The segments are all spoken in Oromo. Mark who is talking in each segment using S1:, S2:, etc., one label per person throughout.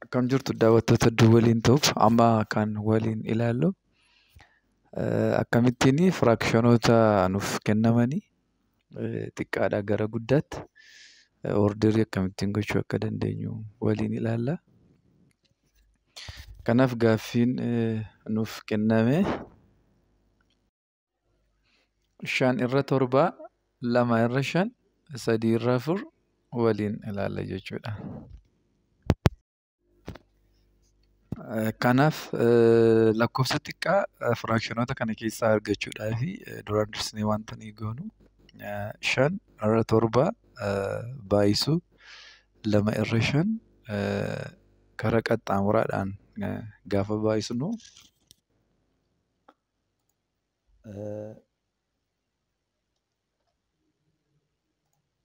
S1: Akkam jirtu daawwattoota hedduu waliin ta'uuf amma kan waliin ilaallu akkamittiin firaakshinoota nuuf kennamanii xiqqaadhaa gara guddaatti orderii akkamittiin gochuu akka dandeenyu waliin ilaalla. Kanaaf gaaffiin nuuf kenname 5/7, 2/5, 3/4 waliin ilaalla jechuudha. Kanaaf lakkoofsa xiqqaa firaakshinoota kana keessaa argachuudhaaf duraan dursinee wanta nuyi goonu 5/7 baay'isuu 2/5 karaa qaxxaamuraadhaan gaafa baay'isnu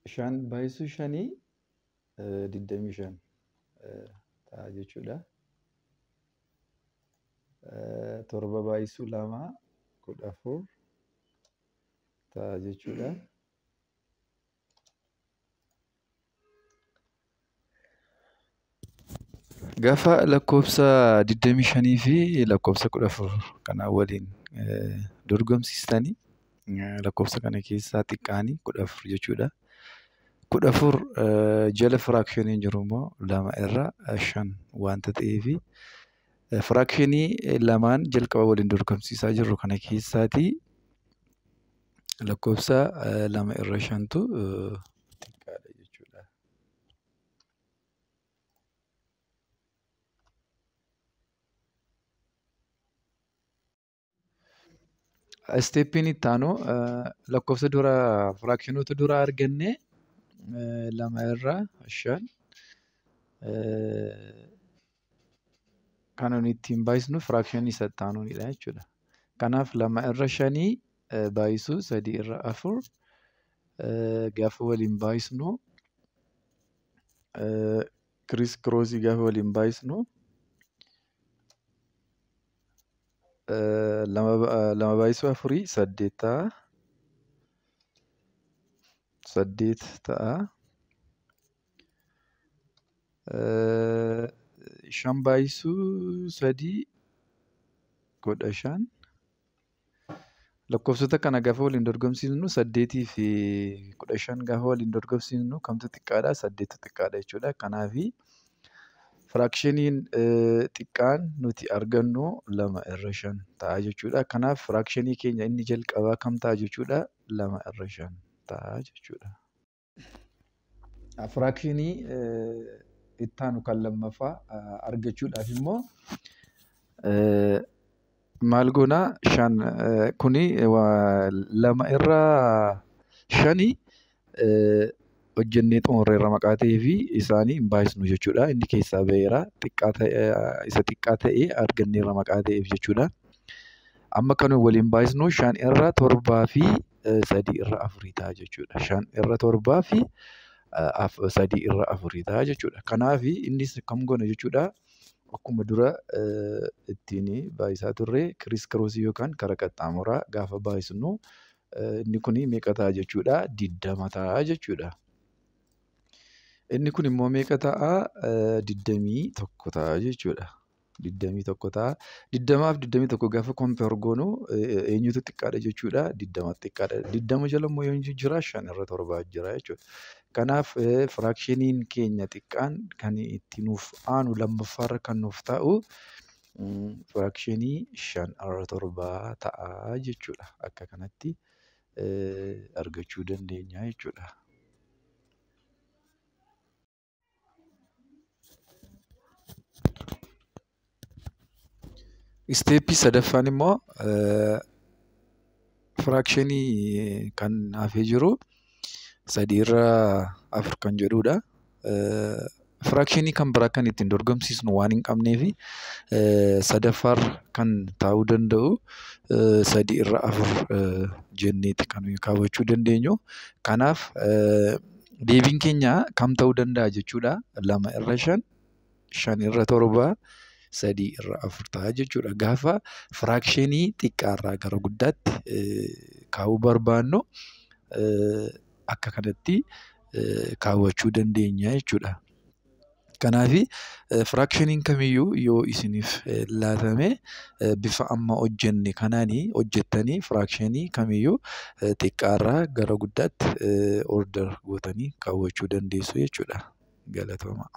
S1: 5 baay'isuu 5 25 ta'a jechuudha. 7 baay'isuu 2 14 ta'a jechuudha. Gaafa lakkoofsa 25 fi lakkoofsa 14 kana waliin dorgomsiistanii lakkoofsa kana keessaa xiqqaanii 14 jechuudha. 14 jala firaakshiniin jiru immoo 2/5 waanta ta'eefi firaakshinii lamaan jalqaba waliin dorgomsiisaa jirru kana keessaatii lakkoofsa 2/5tu xiqqaadha jechuudha. Isteeppiin itti aanu lakkoofsa dura firaakshinoota dura arganne 2/5 kan nuyi ittiin baay'isnu firaakshinii isa itti aanuunidha jechuudha. Kanaaf 2/5 baay'isuu 3/4 gaafa waliin baay'isnu kiriis kiroosii gaafa waliin baay'isnu 2 baay'isuu 4 8 ta'a. 8 ta'a. 5 baay'isuu 3 15. Lakkoofsota kana gaafa waliin dorgomsiisnu 8 fi 15 gaafa waliin dorgomsiisnu kamtu xiqqaadha? 8tu xiqqaadha jechuudha. Kanaafi firaakshiniin xiqqaan nuti argannu 2/5 ta'a jechuudha. Kanaaf firaakshinii keenya inni jalqabaa kam ta'a jechuudha? 2/5 ta'a jechuudha. Firaakshinii itti aanu kan lammaffaa argachuudhaaf immoo maal goonaa? 5 kuni 2/5 hojjennee xumurreerra maqaa ta'ee fi isaanii hin baay'isnu jechuudha. Inni keessaa ba'eera. Isa xiqqaa ta'e arganneerra maqaa ta'eef jechuudha. Amma kan waliin baay'isnu 5/7 fi 3/4 ta'a jechuudha. 5/7 fi 3/4 ta'a jechuudha. Kanaaf innis kam goona jechuudha. Akkuma dura ittiin baay'isaa turre kiriis kiroosii yookaan karaa qaxxaamuraa gaafa baay'isnu inni kun meeqa ta'a jechuudha? 20 ta'a jechuudha. Inni kun immoo meeqa ta'a? 21 ta'a jechuudha. 21 ta'a. 20 fi 21 gaafa kompeer goonu eenyutu xiqqaadha jechuudha? 20 xiqqaadha. 20 jala immoo eenyu jira? 5/7 jira jechuudha. Kanaaf firaakshiniin keenya xiqqaan kan itti nuuf aanu lammaffaarra kan nuuf ta'u firaakshinii 5/7 ta'a jechuudha. Akka kanatti argachuu dandeenya jechuudha. Isteeppii sadaffaan immoo firaakshinii kan hafee jiru 3/4 kan jedhudha. Firaakshinii kan biraa kan ittiin dorgomsiisnu waan hin qabneef sadaffaarra kan taa'uu danda'u 3/4 jenneeti kan kaawwachuu dandeenyu. Kanaaf deebiin keenya kam ta'uu danda'a jechuudha? 2/5, 5/7, 3/4 ta'a jechuudha. Gaafa firaakshinii xiqqaarraa gara guddaatti kaa'uu barbaannu akka kanatti kaawwachuu dandeenya jechuudha. Kanaafi fractioniin kamiyyuu yoo isiniif laatame, bifa amma hojjenne kanaanii hojjettanii fractionii kamiyyuu xiqqaarraa gara guddaatti order gootanii kaawwachuu dandeessu jechuudha. Galatoomaa.